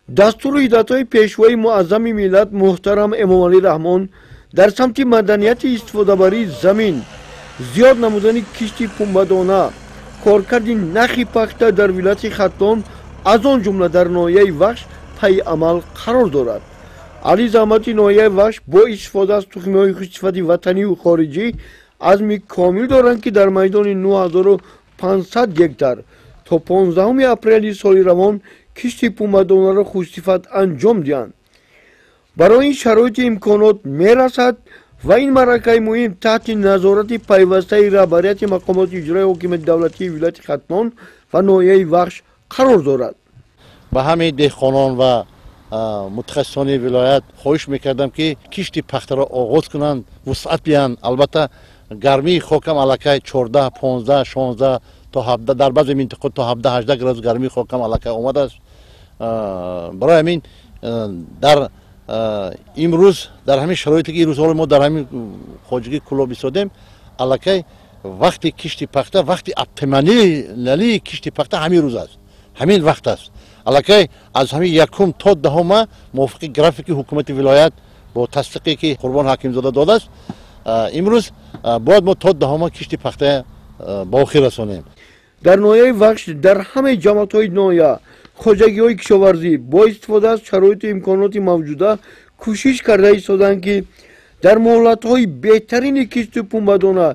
Дастуру ҳидоятҳои пешвои муаззами миллат муҳтарам Эмомалӣ Раҳмон дар самти маданияти истифодабарии замин, зиёд намудани кишти пунбадона, коркарди нахи пахта дар вилояти Хатлон, аз он ҷумла дар ноҳияи Вахш пайи амал қарор дорад. Аҳли заҳмати ноҳияи Вахш бо истифода аз тухмиҳои хушсифати ватаниву хориҷӣ азми комил доранд, ки дар майдони 9500 гектар то 15 апрели соли равон кишти пунбадонаро хушсифат анҷом диҳанд. Барои ин шароити имконот мерасад ва ин маъракаи муҳим таҳти назорати пайвастаи раҳбарияти мақомоти иҷрои ҳокимияти давлатии вилояти Хатлон ва ноҳияи Вахш қарор дорад. Ба ҳамаи деҳқонон ва мутахассисони вилоят хоҳиш мекардам, ки кишти пахтаро оғоз кунанд, вусъат диҳанд. Албатта, гармии хокам аллакай 14, 15, 16 то 17, дар баъзе минтақаҳо то 17, 18 градус гармии хокам аллакай омадааст. Барои ҳамин дар имрӯз, дар ҳамин шароите ки имрӯз ҳоло мо дар ҳамин хоҷагии Кӯлоб истодем, аллакай вақти кишти пахта, вақти оптималии кишти пахта ҳамин рӯз аст, ҳамин вақт аст. Аллакай аз ҳамин 1 то 10 мувофиқи графики ҳукумати вилоят бо тасдиқе ки Қурбон Ҳакимзода додааст, имрӯз бояд мо то 10 кишти пахта ба охир расонем. Дар ноҳияи Вахш дар ҳамаи ҷамоатҳои ноҳия хоҷагиҳои кишоварзӣ бо истифода аз шароиту имконоти мавҷуда кӯшиш карда истоданд, ки дар муҳлатҳои беҳтарини кишту пунбадона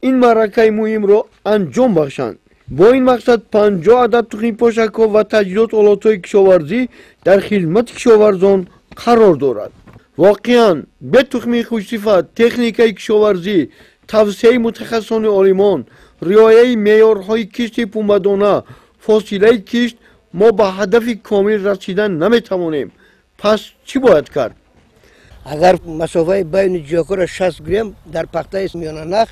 ин маъракаи муҳимро анҷом бахшанд. Бо ин мақсад 50 адад тухмипошакҳо ва таҷҳизот олотҳои кишоварзӣ дар хизмати кишоварзон қарор дорад. Воқеан, бе тухмии хушсифат, техникаи кишоварзӣ, тавсияи мутахассисони олимон, риояи меъёрҳои кишти пунбадона, фосилаи кишт мо ба ҳадафи комил расидан наметавонем. Пас чӣ бояд кард? Агар масофаи байни ҷойҳоро 60 гӯем, дар пахтаи миёнанах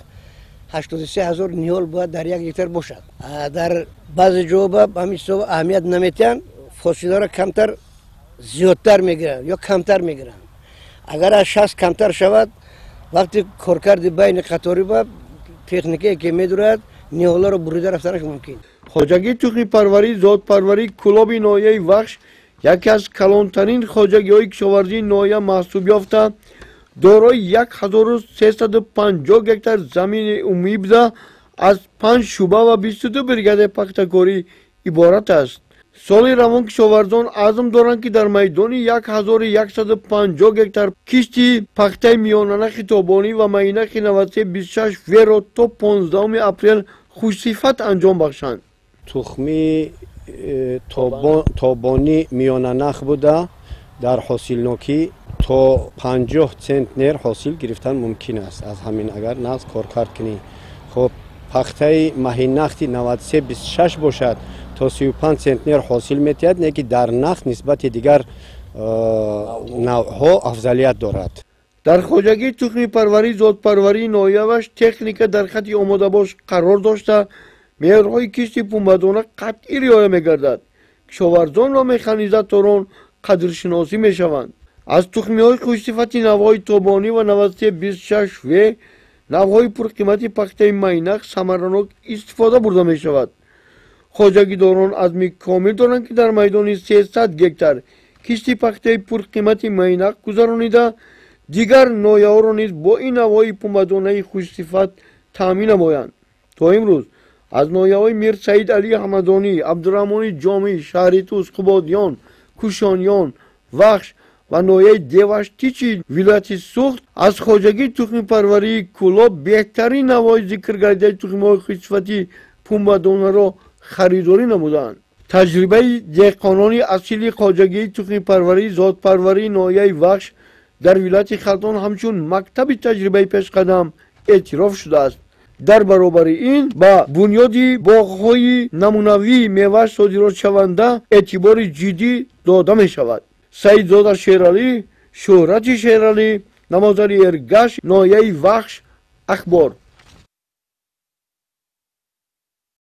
83 ҳазор ниҳол бояд дар як гектар бошад. Дар баъзе ҷоҳо ба ҳамин ҳисоб аҳамият наметиҳанд, фосиларо камтар зиёдтар мегиранд ё камтар мегиранд. Агар аз 60 камтар шавад, вақти коркарди байни қаторӣ ба техникае ки медурад, ниҳолҳоро бурида рафтанаш мумкин. Хоҷагии тухмипарварӣ, зодпарварии Кӯлоби ноҳияи Вахш яке аз калонтарин хоҷагиҳои кишоварзии ноҳия маҳсуб ёфта, дорои 1350 гектар замини умумӣ буда, аз 5 шӯъба ва 22 бригадаи пахтакорӣ иборат аст. Соли равон кишоварзон азм доранд, ки дар майдони 1150 гектар кишти пахтаи миёнанахи тобонӣ ва майинахи 9326 веро то 15 апрел хушсифат анҷом бахшанд. Тухми тобонӣ миёнанах буда, дар ҳосилнокӣ то 50 центнер ҳосил гирифтан мумкин аст аз ҳамин, агар нағз коркард кунӣ. Хуб, пахтаи маҳиннахти 9326 бошад, то 35 центнер ҳосил метиҳад, не ки дар нах нисбати дигар навъҳо афзалият дорад. Дар хоҷагии тухмипарварӣ, зодпарварии ноҳияи Вахш техника дар хати омодабош қарор дошта, меъёрҳои кишти пунбадона қатъӣ риоя мегардад. Кишоварзон ва механизаторон қадршиносӣ мешаванд. Аз тухмиҳои хушсифати навъҳои тобонӣ ва 9326 в, навъҳои пурқимати пахтаи майнах самаранок истифода бурда мешавад. Хоҷагидорон азми комил доранд, ки дар майдони 300 гектар кишти пахтаи пурқимати майнах гузаронида, дигар ноҳияҳоро низ бо ин навъҳои пунбадонаи хушсифат таъмин намоянд. То имрӯз аз ноҳияҳои Мирсаид Алӣ Ҳамадонӣ, Абдураҳмони Ҷомӣ, Шаҳритӯз, Қубодиён, Кушониён, Вахш ва ноҳияи Деваштичи вилояти Суғд аз хоҷагии тухмипарварии Кӯлоб беҳтарин навъҳои зикр гардидаи тухмиҳои хушсифати пунбадонаро харидорӣ намуданд. Таҷрибаи деҳқонони асили хоҷагии тухмипарварӣ, зодпарварии ноҳияи Вахш дар вилояти Хатлон ҳамчун мактаби таҷрибаи пешқадам эътироф шудааст. Дар баробари ин ба бунёди боғҳои намунавии мева содиротшаванда эътибори ҷиддӣ дода мешавад. Саидзода Шералӣ, Шӯҳрати Шералӣ, Намозали Эргаш, ноҳияи Вахш, Ахбор.